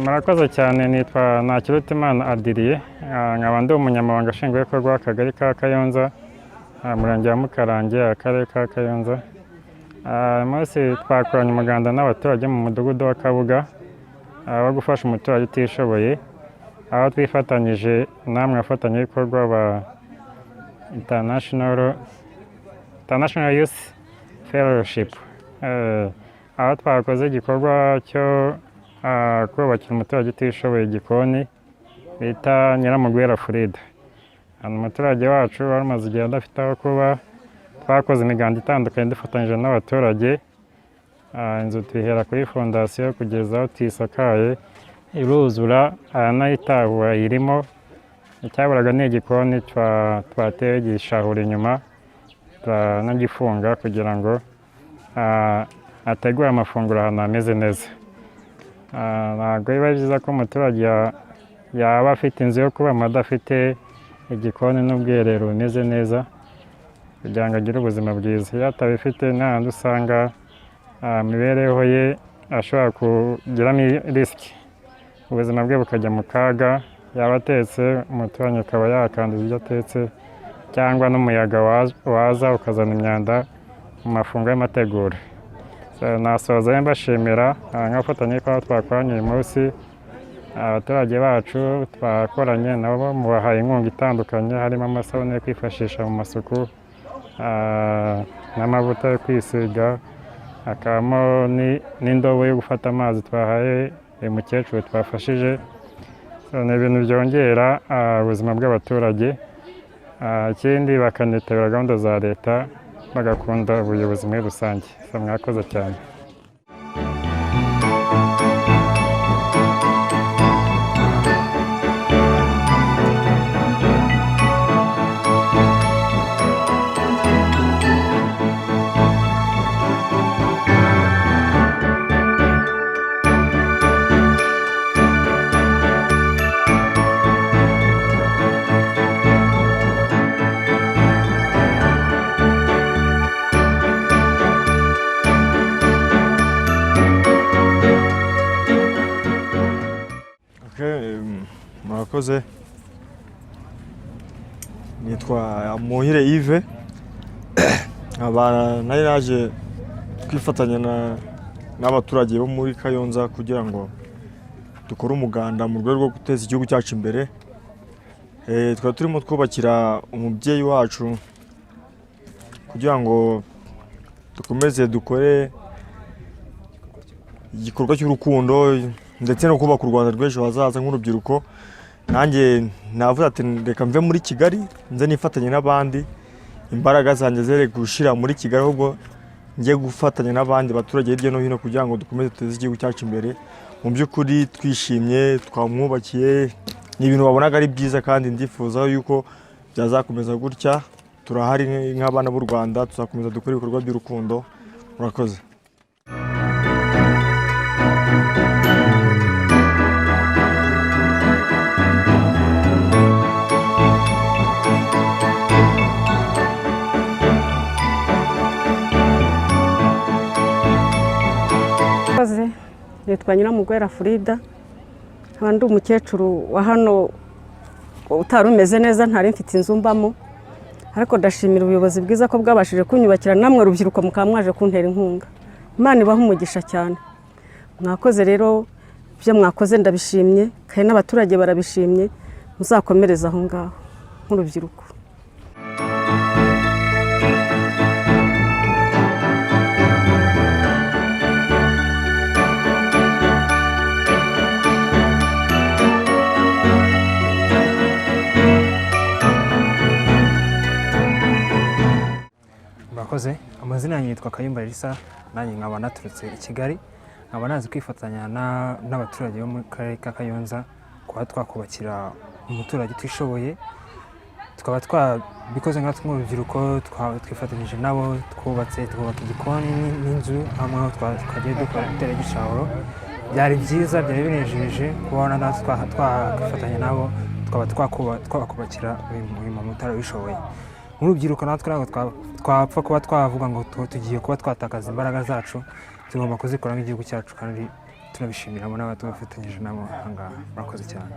Murakoze cyane. Nitwa Ntakirutimana Adiriye, nkaba ndi umunyamabanga nshingwabikorwa w'Akagari ka Kayonza, Umurenge wa Mukarange, Akarere ka Kayonza. Uyu munsi twakoranye umuganda n'abaturage mu mudugudu wa Kabuga wo gufasha umuturage utishoboye, aho twifatanyije namwe abafatanyabikorwa ba International Youth Fellowship, aho twakoze igikorwa cyo kubakira umuturage utishoboye igikoni bita Nyiramugwera Frida. Hano umuturage wacu wari umaze igihe adafite aho kuba, twakoze imiganda itandukanye dufatanyije n'abaturage, inzu tuyihera kuri fondasiyo kugeza aho tuyisakaye iruzura, aranayitahura irimo. Icyaburaga ni igikoni, twatewe gishahura inyuma turanagifunga kugira ngo ategure amafunguro ahantu hameze neza. Ntabwo biba byiza ko umuturage yaba afite inzu yo kubamo adafite igikoni n'ubwiherero bumeze neza kugira ngo agire ubuzima bwiza. Iyo atabifite, nta handi usanga imibereho ye ashobora kugiramo risk, ubuzima bwe bukajya mu kaga. Yaba atetse, umuturanyi akaba yakanduza ibyo atetse, cyangwa n'umuyaga waza ukazana imyanda mu mafunguro y'amategura. So, nasoza mbashimira nk'abafatanyabikorwa twakoranye uyu munsi. Abaturage bacu twakoranye nabo mubahaye inkunga itandukanye, harimo amasabune yo kwifashisha mu masuku, n'amavuta yo kwisiga, hakabamo n'indobo yo gufata amazi twahaye uyu mukecuru twafashije. So, ni ibintu byongera ubuzima bw'abaturage. Ikindi bakanitabira gahunda za leta, bagakunda ubuyobozi muri rusange. So, mwakoze cyane. Okay, murakoze. Nitwa Muhire Yves, nkaba nari naje kwifatanya n'abaturage bo muri Kayonza kugira ngo dukore umuganda mu rwego rwo guteza igihugu cyacu imbere. Twari turimo twubakira umubyeyi wacu kugira ngo dukomeze dukore igikorwa cy'urukundo ndetse no kubaka u Rwanda rw'ejo hazaza nk'urubyiruko. Nanjye navuze ati: "Reka mve muri Kigali nze nifatanye n'abandi, imbaraga zanjye zere gushira muri Kigali, ahubwo njye gufatanya n'abandi baturage hirya no hino kugira ngo dukomeze duteze igihugu cyacu imbere." Mu by'ukuri twishimye, twamwubakiye, ni ibintu wabonaga ari byiza kandi ndifuza yuko byazakomeza gutya. Turahari nk'abana b'u Rwanda, tuzakomeza dukora ibikorwa by'urukundo. Murakoze. Murakoze. Nitwa Nyiramugwera Frida, nkaba ndi umukecuru wa hano utari umeze neza, ntari mfite inzu mbamo, ariko ndashimira ubuyobozi bwiza ko bwabashije kunyubakira, namwe rubyiruko mukaba mwaje kuntera inkunga. Imana ibahe umugisha cyane. Mwakoze rero, ibyo mwakoze ndabishimye kandi n'abaturage barabishimye. Muzakomereze aho ngaho nk'urubyiruko. Murakoze. Amazina yanjye yitwa Kayumba Elisa, nanjye nkaba naturutse i Kigali, nkaba nazi kwifatanya n'abaturage bo mu karere ka Kayonza kuba twakubakira umuturage utishoboye. Tukaba twabikoze nkatwe nk'urubyiruko, twifatanyije nabo, twubatse, twubaka igikoni n'inzu hamwe aho twagiye dukora gutera igishahuro. Byari byiza, byari binejeje kubona natwe twakwifatanya nabo, tukaba twakubakira uyu mama utarabishoboye. Nk'urubyiruko natwe ntabwo twapfa kuba twavuga ngo tugiye kuba twatakaza imbaraga zacu, tugomba kuzikora nk'igihugu cyacu kandi. Tunabishimiramo n'abadufatanyije nabo aha ngaha. Murakoze cyane.